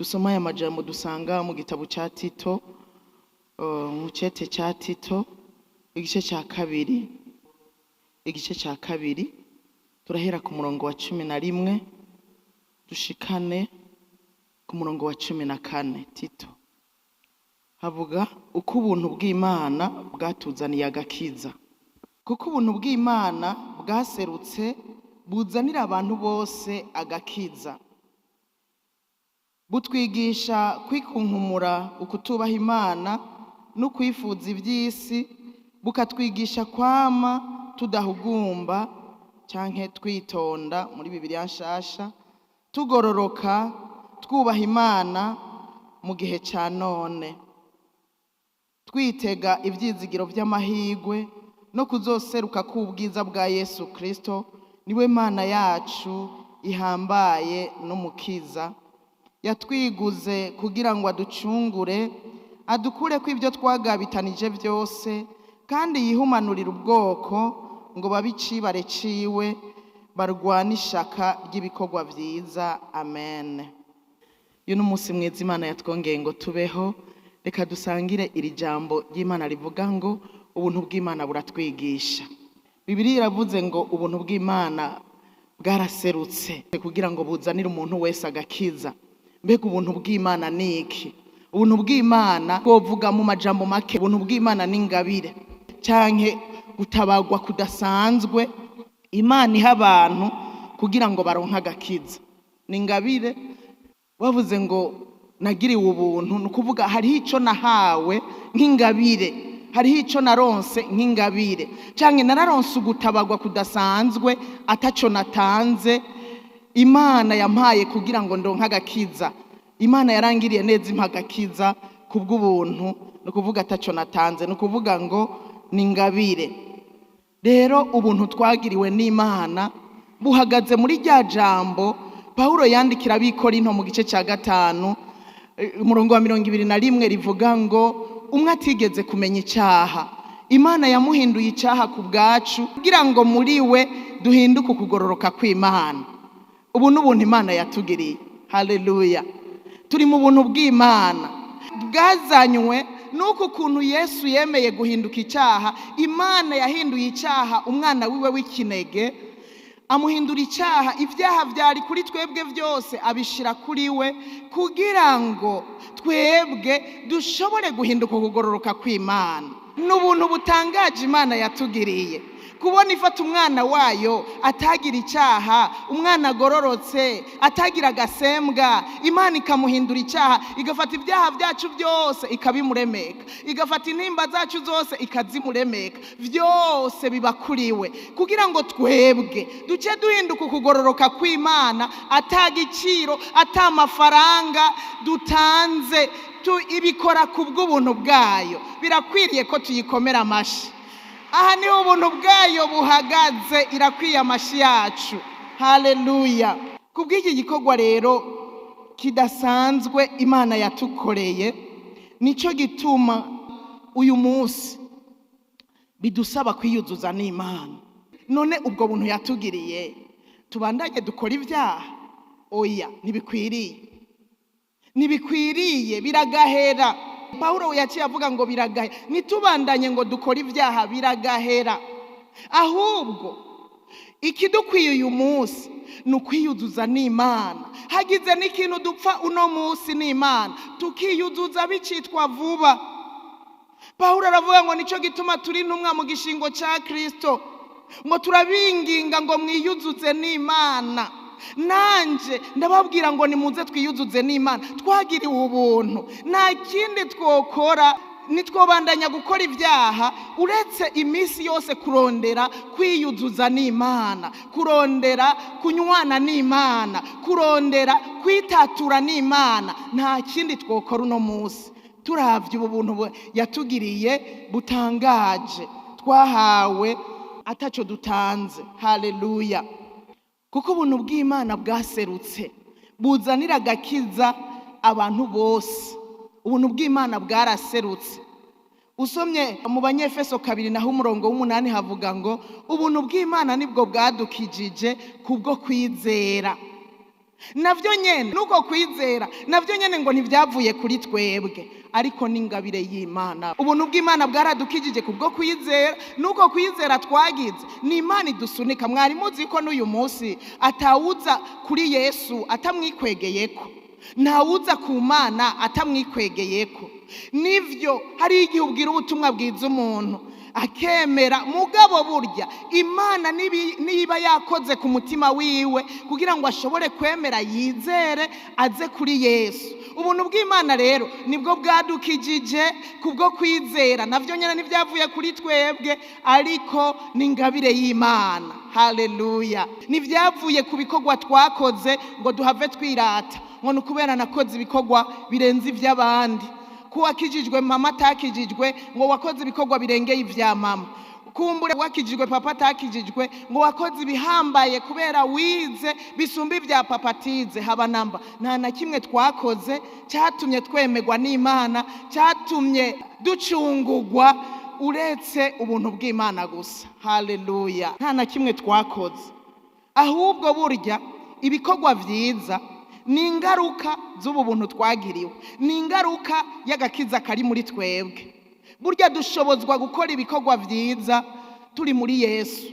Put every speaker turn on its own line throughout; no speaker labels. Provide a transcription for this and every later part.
Dusoma aya majambo dusanga mu gitabo ca Tito, mu cete ca Tito, igice ca kabiri, igice ca kabiri, turahera ku murongo wa 11 dushikane ku murongo wa 14. Tito havuga uko ubuntu bw'Imana bwatuzaniye agakiza. Kuko ubuntu bw'Imana bwaserutse buzanira abantu bose agakiza, butwigisha kwikunkumura ukutubaha Imana no kwifuza iby'isi, bukatwigisha kwama tudahugumba canke twitonda muri Bibiliya nshasha, tugororoka twubaha Imana mu gihe ca none, twitega ivyizigiro vy'amahigwe no kuzoseruka k'ubwiza bwa Yesu Kristo, niwe Mana yacu ihambaye n'Umukiza, yatwiguze kugira ngo aducungure, adukureko ibyo twagabitanije byose, kandi yihumanurire ubwoko ngo babe icibare ciwe, barwane ishaka ry'ibikorwa vyiza. Amen. Uyu ni umunsi mwiza Imana yatwongeye ngo tubeho. Reka dusangire iri jambo ry'Imana rivuga ngo ubuntu bw'Imana buratwigisha. Bibiliya iravuze ngo ubuntu bw'Imana bwaraserutse kugira ngo buzanire umuntu wese agakiza. Mbega ubuntu bw'Imana ni iki? Ubuntu bw'Imana bwovuga mu majambo make, ubuntu bw'Imana ni ingabire canke gutabagwa kudasanzwe Imana iha abantu kugira ngo baronke agakiza. Ni ingabire. Bavuze ngo nagiriwe ubuntu, ni ukuvuga hariho ico nahawe nk'ingabire, hariho ico naronse nk'ingabire, canke nararonse ugutabagwa kudasanzwe ataco natanze, Imana yampaye kugira ngo ndonke agakiza. Imana yarangiriye neza impa agakiza kubw'ubuntu, ni ukuvuga ataco natanze, ni ukuvuga ngo ni ingabire. Rero ubuntu twagiriwe n'Imana buhagaze muri rya jambo Pawulo yandikira ab'Ikorinto mu gice ca 5 umurongo wa 21 rivuga ngo umwe atigeze kumenya icaha, Imana yamuhinduye icaha ku bwacu kugira ngo muri we duhinduke ukugororoka kw'Imana. Ubu ni ubuntu Imana yatugiriye. Haleluya. Turi mu buntu bw'Imana bwazanywe nuko ukuntu Yesu yemeye guhinduka icaha. Imana yahinduye icaha umwana wiwe w'ikinege, amuhindura icaha, ibyaha vyari kuri twebwe vyose abishira kuri we kugira ngo twebwe dushobore guhinduka ukugororoka kw'Imana. Ni ubuntu butangaje Imana yatugiriye, kubona ifata umwana wayo atagira icaha, umwana agororotse atagira agasembwa, Imana ikamuhindura icaha, igafata ibyaha byacu byose ikabimuremeka, igafata intimba zacu zose ikazimuremeka, byose biba kuri we kugira ngo twebwe duce duhinduka ukugororoka kw'Imana, atagiciro atamafaranga dutanze, ibikora kubw'ubuntu bwayo. Birakwiriye ko tuyikomera amashi. Aha niho ubuntu bwayo buhagaze, irakwiye amashi yacu. Haleluya. Kubw'iki gikorwa rero kidasanzwe Imana yatukoreye, nico gituma uyu munsi bidusaba kwiyuzuza n'Imana. None ubwo buntu yatugiriye tubandanye dukora ibyaha? Oya, ntibikwiriye, ntibikwiriye, biragahera. Pawulo yaciye avuga ngo biragahera, ntitubandanye ngo dukore ibyaha, biragahera. Ahubwo ikidukwiye uyu munsi ni ukwiyuzuza n'Imana. Hagize n'ikintu dupfa uno munsi n'Imana, tukiyuzuza bicitwa vuba. Pawulo aravuga ngo nico gituma turi intumwa mu gishingo ca Kristo, ngo turabinginga ngo mwiyuzuze n'Imana. Nanje ndababwira ngo nimuze twiyuzuze n'Imana. Twagiriwe ubuntu, nta kindi twokora, nitwobandanya gukora ibyaha uretse iminsi yose kurondera kwiyuzuza n'Imana, kurondera kunywana n'Imana, kurondera kwitatura n'Imana. Nta kindi twokora uno munsi. Turavye ubu buntu yatugiriye butangaje, twahawe ataco dutanze. Haleluya. Kuko ubuntu bw'Imana bwaserutse buzanira agakiza abantu bose. Ubuntu bw'Imana bwaraserutse. Usomye mu Banyefeso 2 naho umurongo w'8 havuga ngo ubuntu bw'Imana nibwo bwadukijije kubwo kwizera. Navyo nyene nuko kwizera navyo nyene ngo ntivyavuye kuri twebwe, ariko n'ingabire y'Imana. Ubuntu bw'Imana bwaradukijije kubwo kwizera, nuko kwizera twagize ni Imana idusunika. Mwari muzi ko n'uyu munsi atawuza kuri Yesu atamwikwegeyeko, ntawuza ku Mana atamwikwegeyeko. Nivyo hari igihe ubwira ubutumwa bwiza umuntu akemera, mugabo burya Imana niba yakoze ku mutima wiwe kugira ngo ashobore kwemera yizere aze kuri Yesu. Ubuntu bw'Imana rero nibwo bwadukijije kubwo kwizera, navyo nyene ntivyavuye kuri twebwe, ariko n'ingabire y'Imana. Haleluya! Ntivyavuye ku bikorwa twakoze ngo duhave twirata ngo ni ukubera nakoze ibikorwa birenze ivy'abandi, ko wakijijwe mama atakijijwe ngo wakoze ibikorwa birengeye ivya mama, kumbure wakijijwe papa atakijijwe ngo wakoze ibihambaye kubera wize bisumba ivya papa atize. Haba namba, nta na kimwe twakoze cyatumye twemerwa n'Imana, cyatumye ducungugwa uretse ubuntu bw'Imana gusa. Haleluya! Nta na kimwe twakoze, ahubwo burya ibikorwa vyiza ni ingaruka z'ubu buntu twagiriwe, ni ingaruka y'agakiza kari muri twebwe. Burya dushobozwa gukora ibikorwa vyiza turi muri Yesu.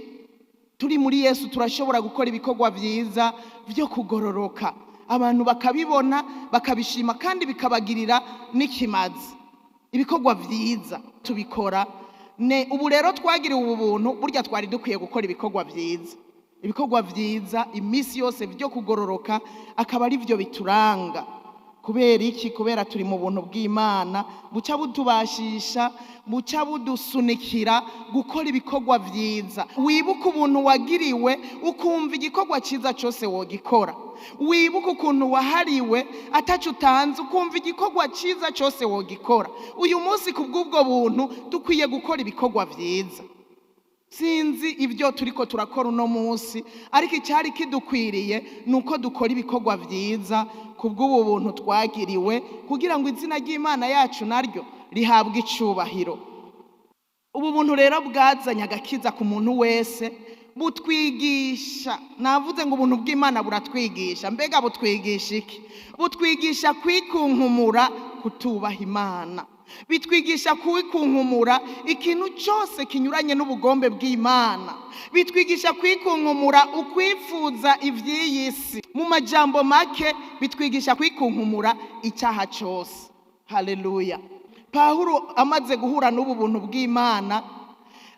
Turi muri Yesu turashobora gukora ibikorwa vyiza vyo kugororoka, abantu bakabibona bakabishima kandi bikabagirira n'ikimazi. Ibikorwa vyiza tubikora ne ubu rero twagiriwe ubu buntu, burya twari dukwiye gukora ibikorwa vyiza, ibikorwa vyiza iminsi yose vyo kugororoka akaba ari vyo bituranga. Kubera iki? Kubera turi mu buntu bw'Imana buca butubashisha, buca budusunikira gukora ibikorwa vyiza. Wibuka ubuntu wagiriwe ukumva igikorwa ciza cose wogikora. Wibuka ukuntu wahariwe ataco utanze ukumva igikorwa ciza cose wogikora. Uyu munsi kubw'ubwo buntu dukwiye gukora ibikorwa vyiza. Sinzi ibyo turiko turakora uno munsi, ariko icyari kidukwiriye nuko dukora ibikorwa vyiza kubw'ubu buntu twagiriwe, kugira ngo izina ry'Imana yacu naryo rihabwe icubahiro. Ubu buntu rero bwazanye agakiza ku muntu wese, butwigisha. Navuze ngo ubuntu bw'Imana buratwigisha. Mbega butwigisha iki? Butwigisha kwikunkumura kutubaha Imana, bitwigisha kwikunkumura ikintu cyose kinyuranye n'ubugombe bw'Imana, bitwigisha kwikunkumura ukwifuza ivy'iyi si. Mu majambo make bitwigisha kwikunkumura icyaha cyose. Haleluya! Pawulo amaze guhura n'ubu buntu bw'Imana,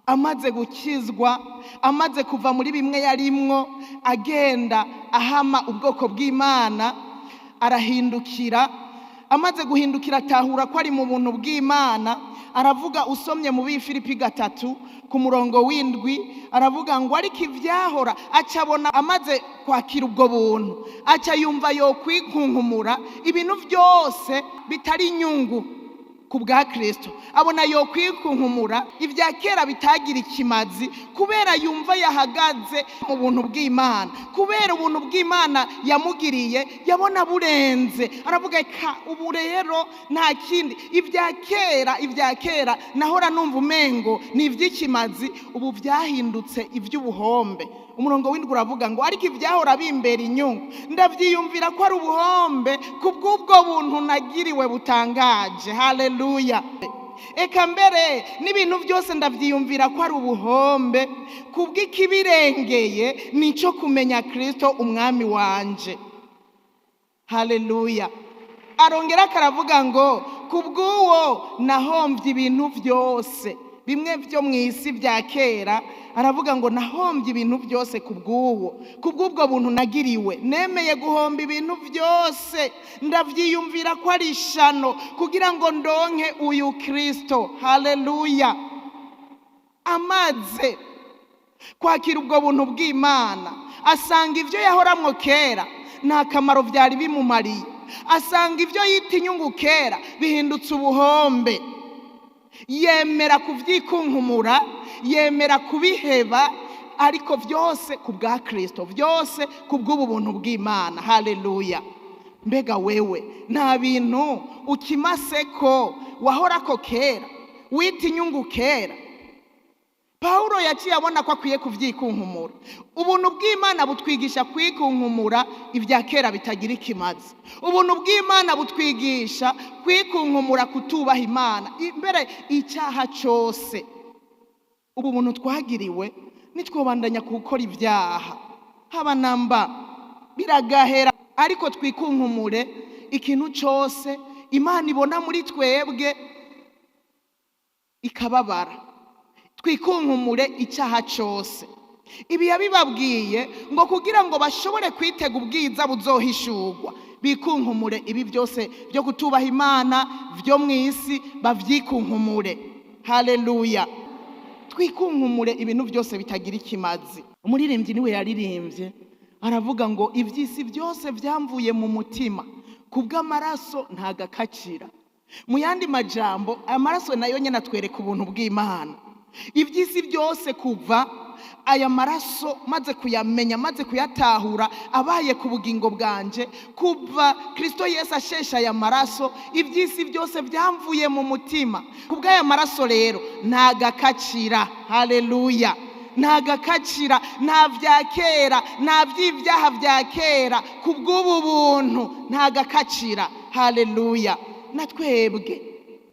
amaze gukizwa, amaze kuva muri bimwe yarimwo agenda ahama ubwoko bw'Imana, arahindukira. Amaze guhindukira atahura ko ari mu buntu bw'Imana. Aravuga, usomye mu Bifilipi 3 ku murongo w'indwi, aravuga ngo ariko ivyahora, acabona amaze kwakira ubwo buntu, aca yumva yo kwikunkumura ibintu byose bitari inyungu ku bwa Kristo. Abona yo kwikunkumura ibya kera bitagira ikimazi, kubera yumva yahagaze mu buntu bw'Imana, kubera ubuntu bw'Imana yamugiriye yabona burenze. Aravuga ka ubu rero nta kindi, ibya kera, ibya kera nahora numva umengo ni ivy'ikimazi, ubu vyahindutse ivy'ubuhombe. Umurongo w'indwi uravuga ngo ariko ivyahora bimbera inyungu ndavyiyumvira ko ari ubuhombe kubw'ubwo buntu nagiriwe butangaje. Haleluya! Eka mbere n'ibintu byose ndavyiyumvira ko ari ubuhombe kubw'ikibirengeye nico kumenya Kristo umwami wanje. Haleluya! Arongera akaravuga ngo kubw'uwo nahomvye ibintu byose, bimwe byo mw'isi bya kera. Aravuga ngo nahombye ibintu byose kubw'uwo, kubw'ubwo buntu nagiriwe, nemeye guhomba ibintu byose, ndavyiyumvira ko ari ishano kugira ngo ndonke uyu Kristo. Haleluya! Amaze kwakira ubwo buntu bw'Imana, asanga ivyo yahoramwo kera nta kamaro vyari bimumariye, asanga ivyo yita inyungu kera bihindutse ubuhombe. Yemera kuvyikunkumura, yemera kubiheba, ariko vyose ku bwa Kristo, vyose ku bw'ubu buntu bw'Imana. Haleluya! Mbega wewe nta bintu ukimaseko wahorako kera, wita inyungu kera? Pawulo yaciye abona ko akwiye kubyikunkumura. Ubuntu bw'Imana butwigisha kwikunkumura ibya kera bitagira ikimazi. Ubuntu bw'Imana butwigisha kwikunkumura kutubaha Imana, imbere icyaha cyose. Ubu buntu twagiriwe nitwobandanya gukora ibyaha haba namba biragahera, ariko twikunkumure ikintu cyose Imana ibona muri twebwe ikababara. Twikunkumure icyaha cyose. Ibi yabibabwiye ngo kugira ngo bashobore kwitega ubwiza buzohishurwa, bikunkumure ibi byose byo kutubaha Imana byo mu isi, babyikunkumure. Haleluya. Twikunkumure ibintu byose bitagira ikimazi. Umuririmbyi niwe yaririmbye aravuga ngo iby'isi byose byamvuye mu mutima, kubw'amaraso ntagakakira. Mu yandi majambo, amaraso nayo nyene atwereka ubuntu bw'Imana. Iby'isi byose kuva aya maraso maze kuyamenya, maze kuyatahura, abaye ku bugingo bwanje, kuva Kristo Yesu ashesha aya maraso, iby'isi byose byamvuye mu mutima. Kubw'aya maraso rero ntagakakira. Haleluya. Ntagakakira, nta bya kera, nta by'ibyaha bya kera, kubw'ubu buntu ntagakakira. Haleluya. Na twebwe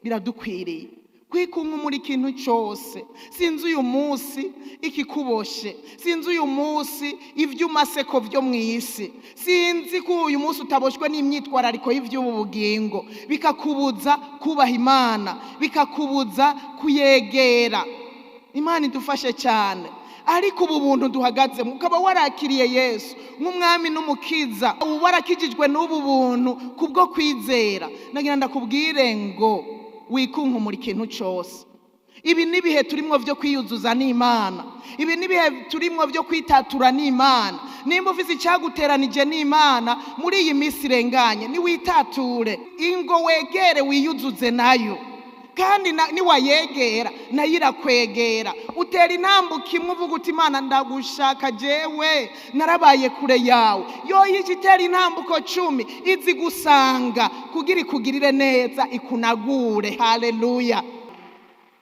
biradukwiriye kwikunkumura ikintu cyose. Sinzi uyu munsi ikikuboshe, sinzi uyu munsi iby'umaseko byo mu isi, sinzi ko uyu munsi utaboshwe n'imyitwarariko y'iby'ubu bugingo, bikakubuza kubaha Imana, bikakubuza kuyegera. Imana idufashe cyane. Ariko ubu buntu duhagazemo, ukaba warakiriye Yesu nk'umwami n'umukiza, ubu warakijijwe n'ubu buntu kubwo kwizera, nagira ndakubwire ngo wikunkumura ikintu cyose. Ibi n'ibihe turimo byo kwiyuzuza n'Imana, ibi n'ibihe turimo byo kwitatura n'Imana. Nimba ufise icyaguteranije n'Imana muri iyi minsi irenganye, niwitature, ingo wegere wiyuzuze nayo, kandi niwayegera nayo irakwegera. Utera intambuko imwe uvuga uti Imana ndagushaka jewe, narabaye kure yawe. Yoyije itera intambuko 10 izi gusanga kugira ikugirire neza, ikunagure. Haleluya.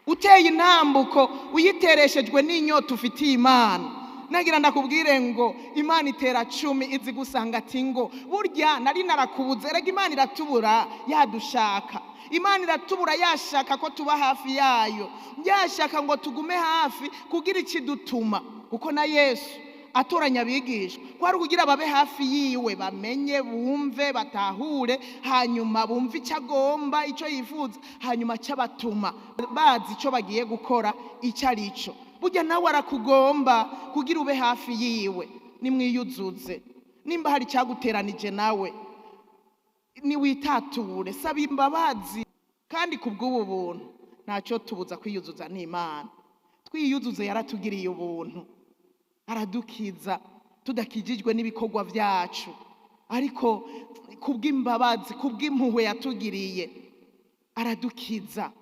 Uteye intambuko uyitereshejwe n'inyota ufitiye Imana, nagira ndakubwire ngo Imana itera 10 izi gusanga ati ngo burya nari narakubuze. Erega Imana iratubura yadushaka, Imana iratubura yashaka ko tuba hafi yayo, yashaka ngo tugume hafi kugira ikidutuma. Kuko na Yesu atoranya abigishwa kwari kugira babe hafi yiwe, bamenye, bumve, batahure, hanyuma bumve icyo agomba, icyo yifuza, hanyuma cyabatuma bazi icyo bagiye gukora icyo ari cyo. Burya nawe arakugomba kugira ube hafi yiwe. Nimwiyuzuze. Nimba hari icyaguteranije nawe, niwitature, saba imbabazi. Kandi kubw'ubu buntu ntacyo tubuza kwiyuzuza n'Imana. Twiyuzuze, yaratugiriye ubuntu, aradukiza tudakijijwe n'ibikorwa byacu, ariko kubw'imbabazi, kubw'impuhwe yatugiriye aradukiza.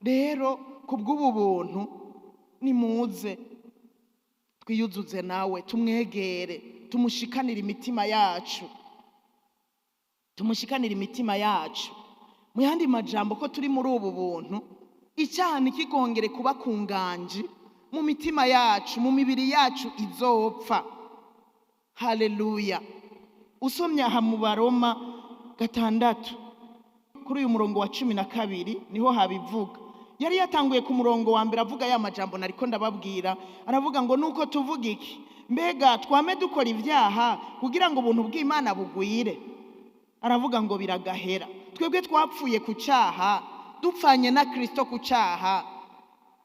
Rero kubw'ubu buntu nimuze twiyuzuze nawe, tumwegere, tumushikanire imitima yacu, tumushikanire imitima yacu. Mu yandi majambo, ko turi muri ubu buntu, icyaha ntikikongere kuba ku nganji mu mitima yacu, mu mibiri yacu izopfa. Haleluya. Usomye aha mu Baroma 6 kuri uyu murongo wa 12 niho habivuga. Yari yatanguye ku murongo wa mbere avuga ya majambo nariko ndababwira, aravuga ngo nuko tuvuga iki? Mbega twame dukora ibyaha kugira ngo ubuntu bw'Imana bugwire? Aravuga ngo biragahera. Twebwe twapfuye ku cyaha, dupfanye na Kristo ku cyaha.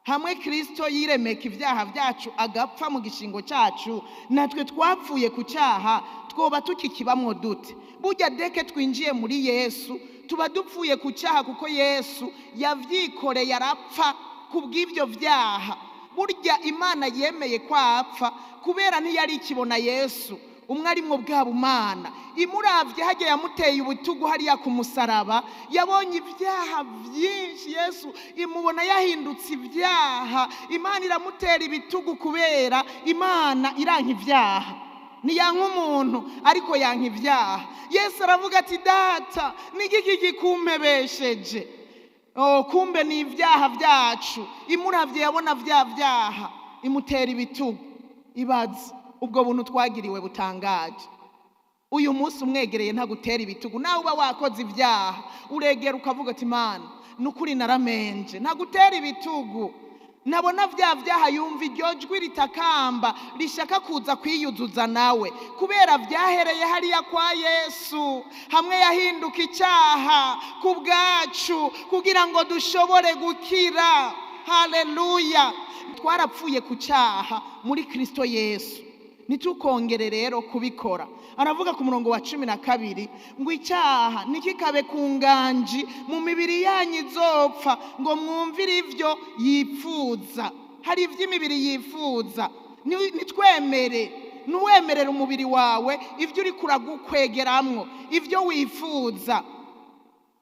Hamwe Kristo yiremeka ibyaha byacu agapfa mu gishingo cyacu, natwe twapfuye ku cyaha, twoba tukikibamwo dute? Burya deke twinjiye muri Yesu tuba dupfuye ku cyaha, kuko Yesu yavyikoreye arapfa kubw'ibyo byaha. Burya Imana yemeye ko apfa kubera ntiyari ikibona Yesu umwe arimwo bwa bumana. Imuravye hajya yamuteye ubutugu hariya ku musaraba, yabonye ibyaha byinshi. Yesu imubona yahindutse ibyaha, Imana iramutera ibitugu kubera Imana iranka ibyaha. Ntiyanka umuntu ariko yanka ibyaha. Yesu aravuga ati Data, nigiki gikumpebesheje? Oh, kumbe ni ibyaha byacu. Imuravye yabona bya byaha. Imutera ibitugu. Ibaze ubwo buntu twagiriwe butangaje. Uyu munsi umwegereye ntagutera ibitugu. Nawe uba wakoze ibyaha, uregera ukavuga ati: "Imana, nukuri naramenje." Ntagutera ibitugu. Nabona bya byaha, yumva iryo jwi ritakamba rishaka kuza kwiyuzuza nawe, kubera byahereye hariya kwa Yesu, hamwe yahinduka icyaha ku bwacu kugira ngo dushobore gukira. Haleluya! Twarapfuye ku cyaha muri Kristo Yesu, ntitukongere rero kubikora. Aravuga ku murongo wa 12 ngo: "Icyaha ntikikabe ku nganji mu mibiri yanyu izopfa, ngo mwumvire ibyo yipfuza." Hari iby'imibiri yifuza. Nitwemere, ntuwemerere umubiri wawe ibyo uri kuragukwegeramwo, ibyo wifuza.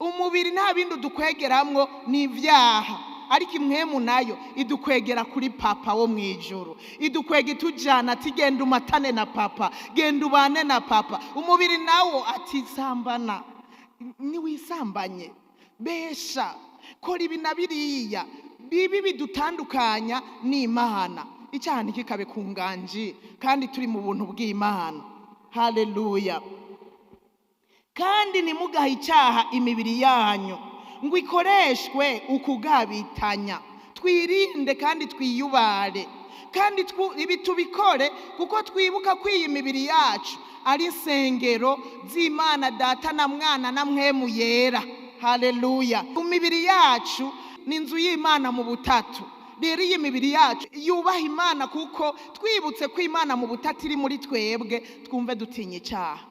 Umubiri nta bindi udukwegeramwo, ni ibyaha. Ariko impwemu nayo idukwegera kuri Papa wo mu ijuru, idukwega itujyana ati: "Genda umatane na Papa, genda ubane na Papa." Umubiri nawo ati: "Sambana, niwisambanye, besha, kora ibi na biriya bibi bidutandukanya n'Imana." Icyaha ntikikabe ku nganji kandi turi mu buntu bw'Imana. Haleluya! "Kandi ntimugahe icyaha imibiri yanyu ngo ikoreshwe ukugabitanya." Twirinde kandi twiyubare, kandi ibi tubikore kuko twibuka ko iyi mibiri yacu ari insengero z'Imana Data na Mwana na Mpwemu Yera. Haleluya! Imibiri yacu ni inzu y'Imana mu butatu. Rero iyi mibiri yacu yubaha Imana, kuko twibutse ko Imana mu butatu iri muri twebwe, twumve dutinya icyaha,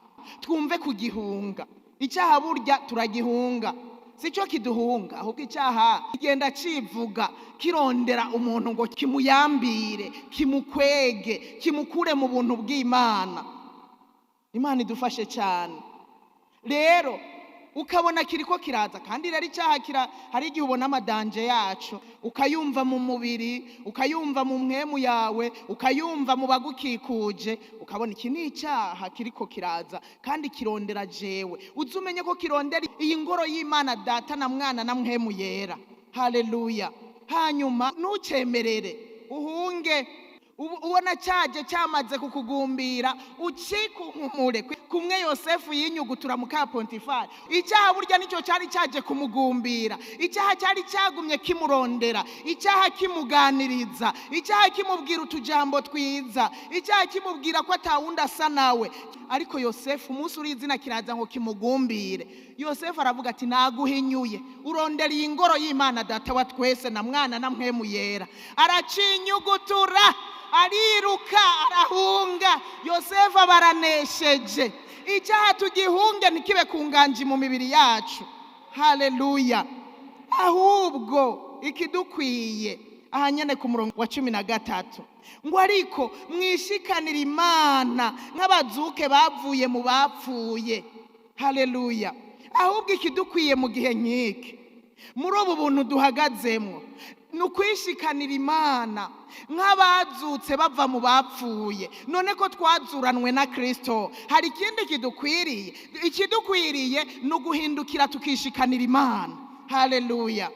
twumve kugihunga. Icyaha burya turagihunga, si cyo kiduhunga, ahubwo icyaha kigenda civuga kirondera umuntu ngo kimuyambire, kimukwege, kimukure mu buntu bw'Imana. Imana idufashe cyane. Rero ukabona kiriko kiraza, kandi rero icyaha kira, hari igihe ubona ama danger yacu, ukayumva mu mubiri, ukayumva mu mpwemu yawe, ukayumva mu bagukikuje, ukabona iki ni icyaha kiriko kiraza kandi kirondera jewe. Uzi umenye ko kirondera iyi ngoro y'Imana Data na Mwana na Mpwemu Yera. Haleluya! Hanyuma ntucemerere, uhunge. Ubona cyaje cyamaze kukugumbira, ucikunkumure kumwe Yosefu yinyugutura mu ka Pontifari. Icyaha burya nicyo cyari cyaje kumugumbira. Icyaha cyari cyagumye kimurondera, icyaha kimuganiriza, icyaha kimubwira utujambo twiza, icyaha kimubwira ko atawundi asa nawe. Ariko Yosefu, umunsi uri izina kiraza ngo kimugumbire, Yosefu aravuga ati: "Naguhinyuye, urondera iyi ngoro y'Imana Data wa twese na Mwana na Mpwemu Yera." Aracinyugutura, ariruka, arahunga. Yosefu abaranesheje. Icyaha tugihunge, ntikibe ku nganji mu mibiri yacu. Haleluya! Ahubwo ikidukwiye aha nyene ku murongo wa 13 ngo: "Ariko mwishikanire Imana nk'abazuke bavuye mu bapfuye." Haleluya! Ahubwo ikidukwiye mu gihe nk'iki, muri ubu buntu duhagazemwo, ni ukwishikanira Imana nk'abazutse bava mu bapfuye. None ko twazuranwe na Kirisito, hari ikindi kidukwiriye? Ikidukwiriye ni uguhindukira tukishikanira Imana. Haleluya!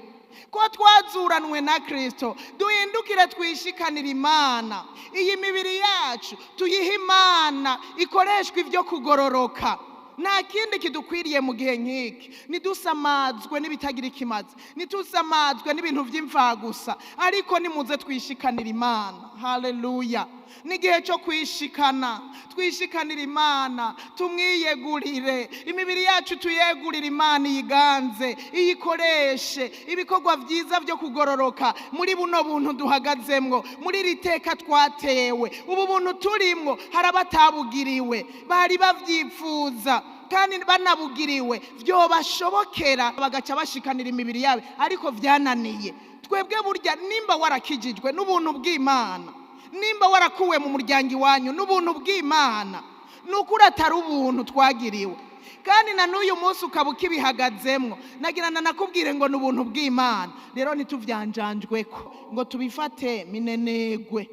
Ko twazuranwe na Kirisito, duhindukire twishikanira Imana. Iyi mibiri yacu tuyihe Imana, ikoreshwa ibyo kugororoka. Nta kindi kidukwiriye mu gihe nk'iki. Ntidusamazwe n'ibitagira ikimazi, ntitusamazwe n'ibintu by'imfagusa, ariko nimuze twishikanira Imana. Haleluya! N'igihe cyo kwishikana, twishikanira Imana, tumwiyegurire imibiri yacu, tuyegurire Imana, iyiganze, iyikoreshe ibikorwa byiza byo kugororoka muri buno buntu duhagazemwo, muri iri teka twatewe. Ubu buntu turimwo hari abatabugiriwe, bari babyifuza, kandi banabugiriwe byobashobokera bagaca bashikanira imibiri yabo, ariko byananiye. Twebwe burya, nimba warakijijwe n'ubuntu bw'Imana, nimba warakuwe mu muryango iwanyu n'ubuntu bw'Imana, ni ukuri atari ubuntu twagiriwe, kandi na n'uyu munsi ukaba ukibihagazemwo, nagira nakubwire ngo ni ubuntu bw'Imana. Rero ntitubyanjanjwe ko ngo tubifate minenegwe,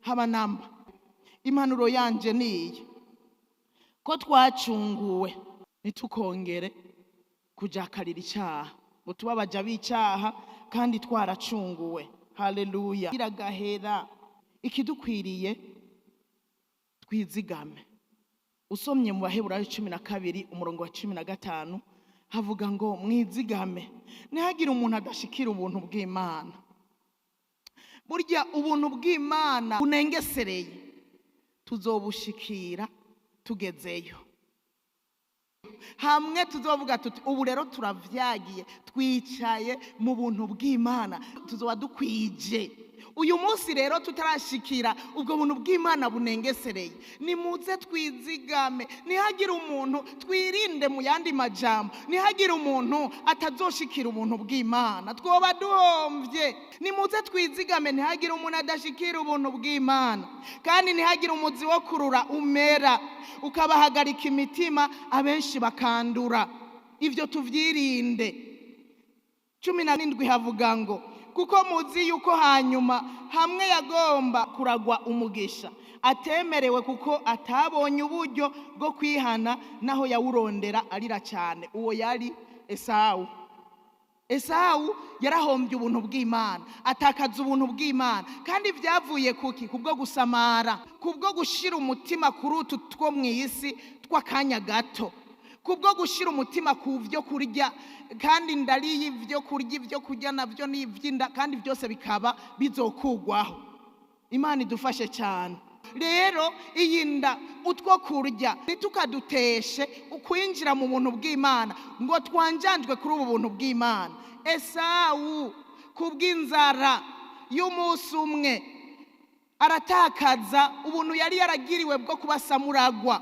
haba namba. Impanuro yanje ni iyi: ko twacunguwe, ntitukongere kujakarira icyaha ngo tube abaja b'icyaha kandi twaracunguwe. Haleluya! Iragahera. Ikidukwiriye twizigame. Usomye mu Baheburayo 12 umurongo wa 15 havuga ngo mwizigame, ntihagire umuntu adashikira ubuntu bw'Imana. Burya ubuntu bw'Imana bunengesereye tuzobushikira tugezeyo. Hamwe tuzovuga tuti ubu rero turavyagiye, twicaye mu buntu bw'Imana, tuzoba dukwije. Uyu munsi rero tutarashikira ubwo buntu bw'Imana bunengesereye, nimuze twizigame, ntihagire umuntu, twirinde mu yandi majambo, ntihagire umuntu atazoshikira ubuntu bw'Imana, twoba duhomvye. Nimuze twizigame, ntihagire umuntu adashikira ubuntu bw'Imana, kandi ntihagire umuzi wo kurura umera ukabahagarika imitima, abenshi bakandura. Ivyo tuvyirinde. 17 havuga ngo kuko muzi yuko hanyuma hamwe yagomba kuragwa umugisha atemerewe, kuko atabonye uburyo bwo kwihana, naho yawurondera arira cyane. Uwo yari Esawu. Esawu yarahombye ubuntu bw'Imana, atakaza ubuntu bw'Imana. Kandi byavuye kuki? Kubwo gusamara, kubwo gushira umutima kuri utu two mu isi tw'akanya gato, kubwo gushira umutima ku byo kurya, kandi ndariye ibyo kurya, ibyo kurya nabyo ni iby'inda, kandi byose bikaba bizokugwaho. Imana idufashe cyane. Rero iyi nda, utwo kurya, ntitukaduteshe ukwinjira mu buntu bw'Imana, ngo twanjanjwe kuri ubu buntu bw'Imana. Esawu kubw'inzara y'umunsi umwe aratakaza ubuntu yari yaragiriwe bwo kuba samuragwa,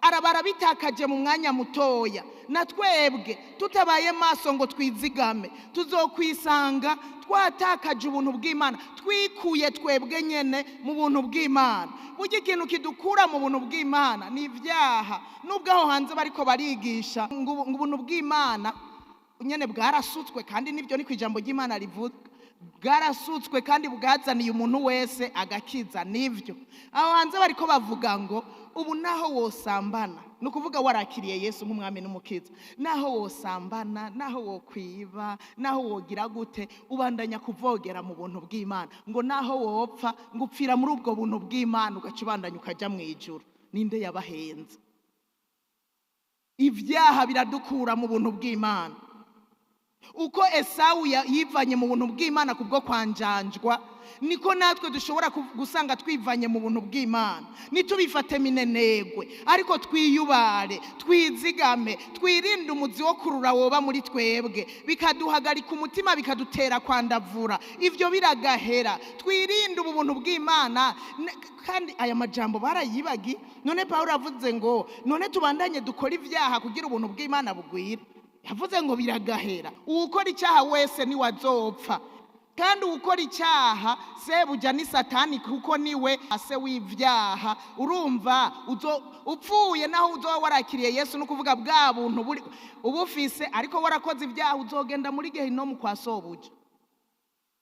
araba arabitakaje mu mwanya mutoya. Na twebwe tutabaye maso ngo twizigame, tuzokwisanga twatakaje ubuntu bw'Imana, twikuye twebwe nyene mu buntu bw'Imana. Burya ikintu kidukura mu buntu bw'Imana ni ibyaha. Nubwo aho hanze bariko barigisha ngo ubuntu bw'Imana nyene bwarasutswe, kandi nibyo ni ku ijambo ry'Imana rivuga, bwarasutswe kandi bwazaniye umuntu wese agakiza, nivyo. Aho hanze bariko bavuga ngo ubu naho wosambana, ni ukuvuga warakiriye Yesu nk'umwami n'umukiza, naho wosambana, naho wokwiba, naho wogira gute, ubandanya kuvogera mu buntu bw'Imana, ngo naho wopfa ngo upfira muri ubwo buntu bw'Imana, ugaca ubandanya ukaja mu ijuru. Ninde yabahenze? Ibyaha biradukura mu buntu bw'Imana. Uko Esawu yivanye mu buntu bw'Imana kubwo kwanjanjwa, niko natwe dushobora gusanga twivanye mu buntu bw'Imana. Nitubifate minenegwe, ariko twiyubare, twizigame, twirinde umuzi wo kurura woba muri twebwe, bikaduhagarika umutima, bikadutera kwandavura. Ivyo biragahera. Twirinde ubu buntu bw'Imana. Kandi aya majambo barayibagi. None Pawulo avuze ngo none tubandanye dukora ibyaha kugira ubuntu bw'Imana bugwire. Yavuze ngo biragahera. Uwukora icyaha wese ni wazopfa. Kandi uwukora icyaha sebuja ni Satani, kuko niwe ase w'ibyaha. Urumva upfuye naho uzoba warakiriye Yesu, no kuvuga bwa buntu buri ubufise, ariko warakoze ibyaha uzogenda muri Gehinomu kwa sobuja.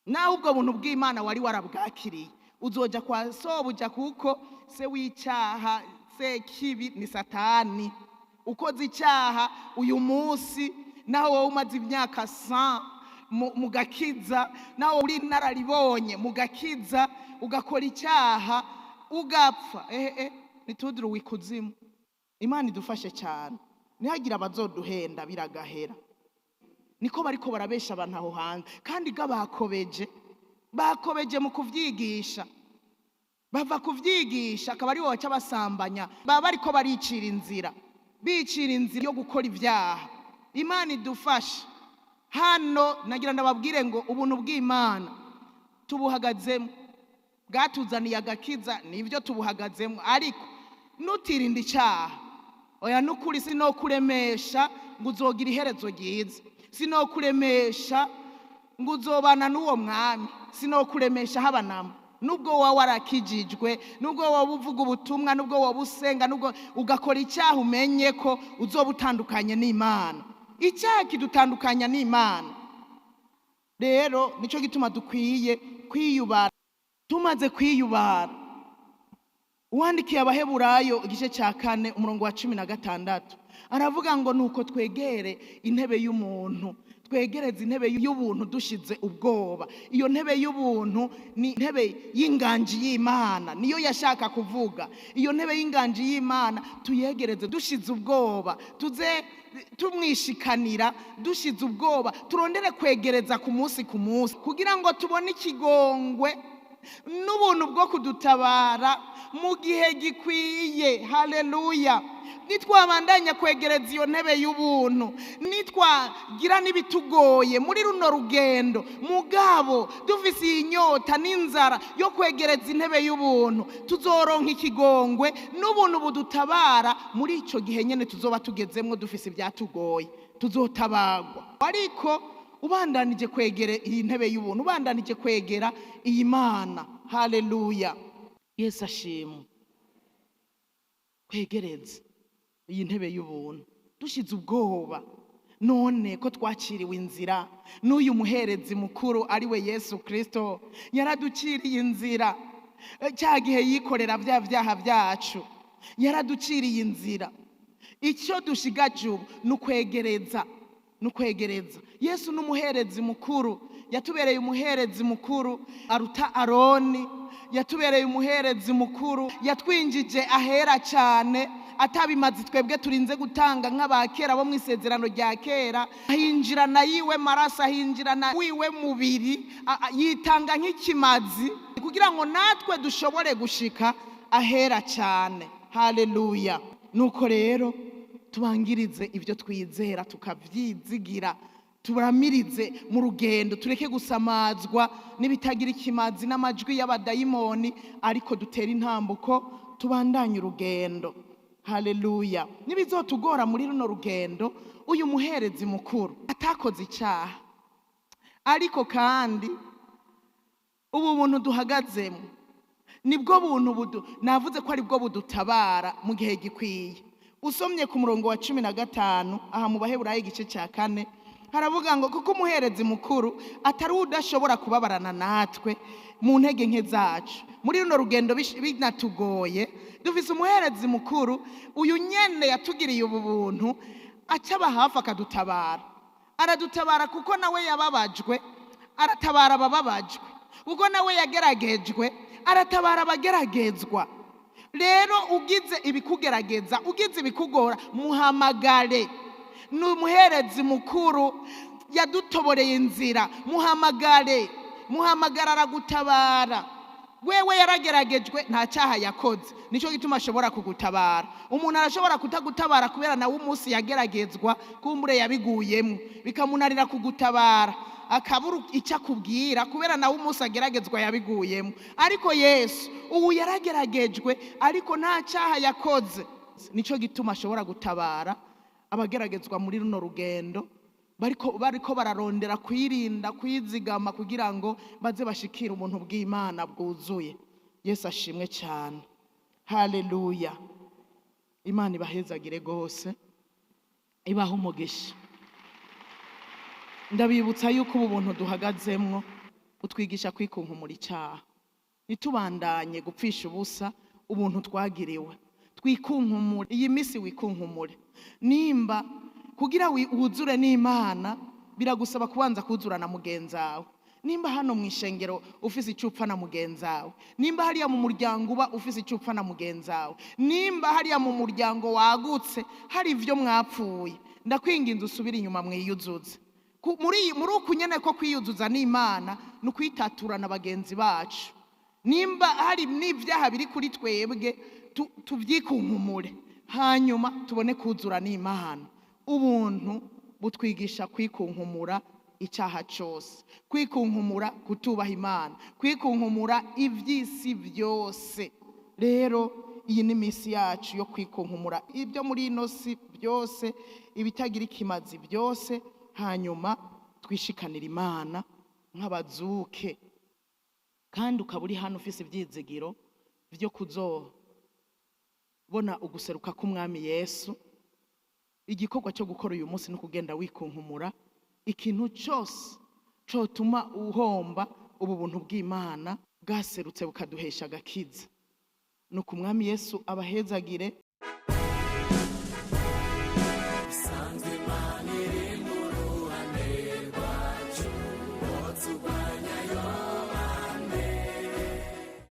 Naho ubwo buntu bw'Imana wari warabwakiriye, uzoja kwa sobuja, kuko se w'icyaha, se kibi ni Satani. Ukoze icyaha uyu munsi, naho wowe umaze imyaka 100 mu gakiza, naho uri nararibonye mu gakiza, ugakora icyaha ugapfa, nitudire wikuzimu. Imana idufashe cyane, ntihagire abazoduhenda, biragahera. Niko bariko barabesha abantu aho hanze, kandi ga bakobeje mu kuvyigisha, bava kuvyigisha akaba aribo baca basambanya, baba bariko baricira inzira, bicira inzira yo gukora ibyaha. Imana idufashe. Hano nagira ndababwire ngo ubuntu bw'Imana tubuhagazemo, bwatuzaniye agakiza, nivyo tubuhagazemo, ariko nutirinda icyaha, oya nukuri sinokuremesha ngo uzogira iherezo ryiza, sinokuremesha ngo uzobana n'uwo mwami, sinokuremesha haba namba. Nubwo wowe warakijijwe, nubwo wowe uvuga ubutumwa, nubwo wowe usenga, nubwo ugakora icyaha, umenye ko uzoba utandukanye n'Imana. Icyaha kidutandukanya n'Imana. Rero nico gituma dukwiye kwiyubara. Tumaze kwiyubara, uwandikiye Abaheburayo igice cya 4 umurongo wa 16 Aravuga ngo nuko twegere intebe y'umuntu, twegereze intebe y'ubuntu dushize ubwoba. Iyo ntebe y'ubuntu ni intebe y'inganji y'Imana, niyo yashaka kuvuga. Iyo ntebe y'inganji y'Imana tuyegereze dushize ubwoba, tuze tumwishikanira dushize ubwoba, turondere kwegereza ku munsi ku munsi, kugira ngo tubone ikigongwe n'ubuntu bwo kudutabara mu gihe gikwiye. Haleluya. Nitwabandanya kwegereza iyo ntebe y'ubuntu, nitwagira n'ibitugoye muri runo rugendo, mugabo dufise iyi nyota n'inzara yo kwegereza intebe y'ubuntu, tuzoronka ikigongwe n'ubuntu budutabara muri ico gihe nyene tuzoba tugezemwo dufise ivyatugoye, tuzotabagwa. Ariko ubandanije kwegera iyi ntebe y'ubuntu, ubandanije kwegera iyi Mana. Haleluya. Yesu ashimwe. Kwegereza iyi ntebe y'ubuntu dushize ubwoba. None ko twaciriwe inzira n'uyu muherezi mukuru ari we Yesu Kristo, yaraduciriye inzira cya gihe yikorera bya byaha byacu, yaraduciriye inzira. Icyo dushigaje ubu ni ukwegereza, ni ukwegereza. Yesu ni umuherezi mukuru, yatubereye umuherezi mukuru aruta Aroni, yatubereye umuherezi mukuru, yatwinjije ahera cyane, atabimaze twebwe turinze gutanga nk'abakera bo mu isezerano rya kera. Ahinjirana yiwe maraso, ahinjirana wiwe mubiri, yitanga nk'ikimazi kugira ngo natwe dushobore gushika ahera cyane. Haleluya. Nuko rero tubangirize ibyo twizera, tukavyizigira, turamirize mu rugendo, tureke gusamazwa n'ibitagira ikimazi n'amajwi y'abadayimoni, ariko dutere intambuko tubandanye urugendo. Haleluya. Nibizotugora muri runo rugendo, uyu muherezi mukuru atakoze icyaha, ariko kandi ubu buntu duhagazemo nibwo buntu navuze ko aribwo budutabara mu gihe gikwiye. Usomye ku murongo wa 15 aha mu Baheburayo igice cya 4, haravuga ngo kuko umuherezi mukuru atari udashobora kubabarana natwe mu ntege nke zacu. Muri runo rugendo binatugoye, dufise umuherezi mukuru uyu nyene yatugiriye ubu buntu, acaba hafi akadutabara. Aradutabara kuko nawe yababajwe, aratabara abababajwe, kuko nawe yageragejwe, aratabara abageragezwa. Rero ugize ibikugerageza, ugize ibikugora, muhamagare. Ni umuherezi mukuru yadutoboreye inzira, muhamagare. Muhamagara aragutabara. Wewe yarageragejwe, nta cyaha yakoze, nicyo gituma ashobora kugutabara. Umuntu arashobora kutagutabara kubera nawe umunsi yageragezwa kumbure yabiguyemo, bikamunarira kugutabara, akabura icyo akubwira kubera nawe umunsi ageragezwa yabiguyemo. Ariko Yesu ubu yarageragejwe, ariko nta cyaha yakoze, nicyo gituma ashobora gutabara abageragezwa muri runo rugendo, bariko bararondera kwirinda kwizigama kugira ngo baze bashikire ubuntu bw'Imana bwuzuye. Yesu ashimwe cyane. Haleluya. Imana ibahezagire gose, ibahe umugisha. Ndabibutsa yuko ubu buntu duhagazemwo butwigisha kwikunkumura icyaha, ntitubandanye gupfisha ubusa ubuntu twagiriwe. Twikunkumure iyi minsi, wikunkumure. Nimba kugira wuzure n'Imana biragusaba kubanza kuzura na mugenzawe. Nimba hano mu ishengero ufise icupfa na mugenzawe, nimba hariya mu muryango uba ufise icupfa na mugenzawe, nimba hariya mu muryango wagutse hari ivyo mwapfuye, ndakwinginze usubire inyuma mwiyuzuze. Muri uku nyene ko kwiyuzuza n'Imana ni ukwitaturana bagenzi bacu. Nimba hari n'ivyaha biri kuri twebwe, tuvyikunkumure, hanyuma tubone kuzura n'Imana. Ubuntu butwigisha kwikunkumura icyaha cyose, kwikunkumura kutubaha Imana, kwikunkumura iby'isi byose. Rero iyi ni misi yacu yo kwikunkumura ibyo muri ino si byose, ibitagira ikimazi byose, hanyuma twishikanira Imana nk'abazuke. Kandi ukaba uri hano ufise ibyizigiro byo kuzobona uguseruka k'Umwami Yesu. Igikorwa cyo gukora uyu munsi ni ukugenda wikunkumura ikintu cyose cyotuma uhomba ubu buntu bw'Imana bwaserutse bukaduhesha agakiza. Nuko Umwami Yesu abahezagire.